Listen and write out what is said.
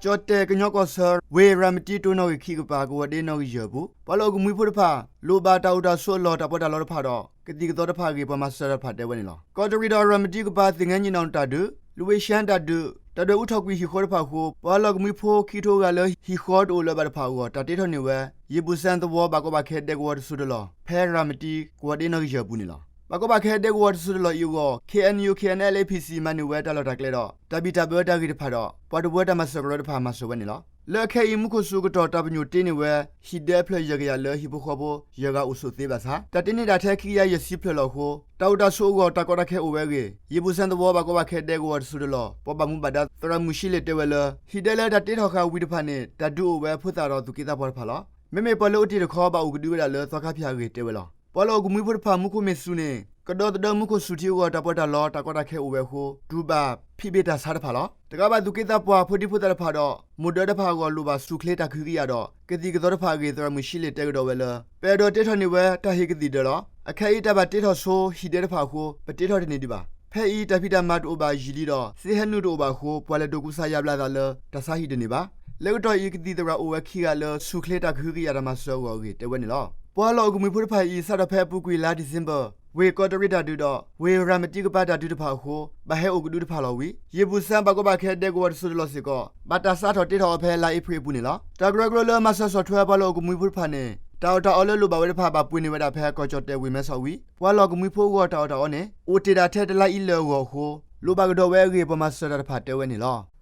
ကၠီၣ်တဲၣ်ကညီကီၢ်ဆၢ ဝ့ၢ်ရၤမတံတိၢ်နီၣ်ဂံၢ်ခံကပၤ ကဝီၤဒ့နီၣ်ဂံၢ်ယဲၢ်အပူၤ ပှၤလီၢ်အိၣ်ကမှံဖိတဖၣ် လိၣ်ဘၣ်တၢ်အိၣ်တၢ်ဆိးအလီၢ် တၢ်ပီးတၢ်လီတဖၣ်ဒီး ကသံၣ်ကသီတဖၣ်အဂ့ၢ် ပှၤမၤစၢၤတၢ်တဖၣ်တဲဝဲန့ၣ်လီၤ. ကီးတရံးဒီးရၤမတံကပၤ သ့ၣ်ငဲၣ်ညံၣ်နီၣ်တၢ်ဒုး, လဝ့ၡၢၣ်တၢ်ဒုး, တၢ်ဒွဲၣ်အူထီၣ်ကွံာ်ဟံၣ်ဃီတဖၣ်အဃိ ပှၤလီၢ်ကမှံဖိခံကထိဂၤလၢဟံၣ်ဃီတအိၣ်လၢၤဘၣ်တဖၣ်အဂီၢ် တၢ်တ့ထီၣ်န့ၢ်ဝဲ ယံာ်ပူၤစၣ်သဝီဘၣ်ကီဘၣ်ခဲဒဲကဝီၤတစိၤတလီၢ် ဖဲရၤမတံ ကဝီၤဒ့နီၣ်ဂံၢ်ယဲၢ်အပူၤန့ၣ်လီၤ. ဘၣ်ကီဘၣ်ခဲဒဲကဝီၤတစိၤတလီၢ်အံၤအဂီၢ် ခ့ၣ်အဲၣ်ယူၣ် ခ့ၣ်အဲၣ်ယူၣ် အ့ၣ်ပီၣ်စံၣ် မၤန့ၢ်ဝဲတၢ်လီၢ်တၢ်ကျဲဒီး တၢ်ဘံၣ်တၢ်ဘၢတၢ်ဂ့ၢ်တဖၣ်ဒီး ပှၤတဝၢတၢ်မၤစၢၤကရၢတဖၣ် မၤစၢၤဝဲန့ၣ်လီၤ. လၢအခဲအံၤ မူခိၣ်စူၤကတီၢ်တၢ်ပညိၣ်တ့န့ၢ်ဝဲ ဟံၣ်ဒဲအဖျၢၣ်ယဲၢ်ကယၤလၢဟံၣ်ဖိဃီဖိ ယဲၢ်ဂၤအိၣ်ဆိးသ့ဘၣ်ဆၣ် တၢ်တ့န့ၢ်ဒၣ်ထဲခံကယၤယဲၢ်ဆံဖျၢၣ်လီၤအဃိ တၢ်အိၣ်တၢ်ဆိးအဂီၢ် တၢ်ကီတၢ်ခဲအိၣ်ဝဲအဂ့ၢ် ယံာ်ပူၤစၣ်သဝီဘၣ်ကီဘၣ်ခဲဒဲကဝီၤတစိၤတလီၢ် ပှၤဘၣ်မူဘၣ်ဒါ သရၣ်မုၣ်ရှံလ့ၣ်တဲဝဲလၢ ဟံၣ်ဒဲလၢတၢ်တ့ထီၣ်ဃာ်ဝံၤတဖၣ်န့ၣ် တၢ်ဒုးအိၣ်ဝဲဖိသၣ်ဒီးသူၣ်က့သးပှၢ်တဖၣ်လီၤ. မ့မ့ၢ်ပှၤလၢအိၣ်တ့ၢ်တခီ ဘၣ်အိၣ်ကဒုဝဲဒၣ်လၢသီခါဖၠၣ်အဂ့ၢ်တဲဝဲလီၤ. ပှၤလီၢ်အိၣ်ကမှံဖိတဖၣ် မူခိၣ်မ့ၢ်စူၤန့ၣ် ကဒီသဒၢမူခိၣ်စူၤထံအဂီၢ် တၢ်ပီးတၢ်လီ တၢ်ကီတၢ်ခဲအိၣ်ဝဲအဃိ တူၢ်ဘၣ်ဖံးဘ့ၣ်တၢ်ဆါတဖၣ်လီၤ. တကးဘၣ် သူၣ်က့သးပှၢ် ဖိဒံဖိသၣ်တဖၣ်ဒီး မိၢ်ဒၢတဖၣ်အဂီၢ် လိၣ်ဘၣ်စူၣ်ချ့တၢ်ကဟုကယာ်ဒီး ကသံၣ်ကသီတဖၣ်အဂ့ၢ် သရၣ်မုၣ်ရှံလ့ၣ်တဲကဒီးဝဲလၢ ပအဲၣ်ဒိးတ့ထီၣ်န့ၢ်ဝဲတၢ်ဟ့ၣ်ကသံၣ်ဒၢးလီၤ. အခဲအံၤ တၢ်ဘၣ်တ့ထီၣ်ဆိဟံၣ်ဒဲတဖၣ်အဃိ ပတ့ထီၣ်တန့ၢ်ဒံးဘၣ်. ဖဲအံၤ တၢ်ဖံးတၢ်မၤတအိၣ်ဘၣ်ယံာ်လံဒီး သ့ဟဲနုာ်တအိၣ်ဘၣ်အဃိ ပှၤလဲၤဒိးကူစါယါဘျါသးလၢ တၢ်ဆါဟံၣ်တန့ၢ်ဘၣ်. လၢကတီၢ်အံၤ ကသံၣ်သရၣ်အိၣ်ဝဲခံဂၤလၢ စူၣ်ချ့တၢ်ကဟုကယာ်တၢ်မၤစၢၤအဂီၢ်အဂ့ၢ်တဲဝဲန့ၣ်လီၤ. ပှၤလီၢ်အိၣ်ကမှံဖိတဖၣ်အံၤ စးထီၣ်ဖဲအပူၤကွံာ်လါဒံၣ်စ့ဘၢၣ် ဝ့ၢ်ကီးတရံးတၢ်ဒုးဒီး ဝ့ၢ်ရၤမတံကပၤတၢ်ဒုးတဖၣ်အဃိ ဘၣ်ဟဲအိၣ်ကဒုတဖၣ်လီၤဝံၤ ယံာ်ပူၤစၣ်ဘၣ်ကီဘၣ်ခဲဒဲကဝီၤတစိၤတလီၢ်စ့ၢ်ကီး ဘၣ်တၢ်စးထီၣ်တ့ထီၣ်အီၤဖဲလါအ့ဖြ့ၣ်အပူၤန့ၣ်လီၤ. တၢ်ကရၢကရိလၢမၤစၢၤဆီၣ်ထွဲပှၤလီၢ်အိၣ်ကမှံဖိတဖၣ်န့ၣ် တၢ်အီၣ်တၢ်အီလၢလိၣ်ဘၣ်ဝဲတဖၣ် ဘၣ်ပှ့ၤန့ၢ်ဝဲဒၣ်ဖဲကီၢ်ကၠီၣ်တဲၣ်ဝ့ၢ်မဲဆီးဝံၤ ပှၤလီၢ်အိၣ်ကမှံဖိအဂီၢ် တၢ်အီၣ်တၢ်အီန့ၣ် အိၣ်တ့ၢ်ဒၣ်ထဲတလါအံၤလၢာ်အဂီၢ်အဃိ လိၣ်ဘၣ်ကဒီးဝဲအဂ့ၢ် ပှၤမၤစၢၤတၢ်တဖၣ်တဲဝဲန့ၣ်လီၤ.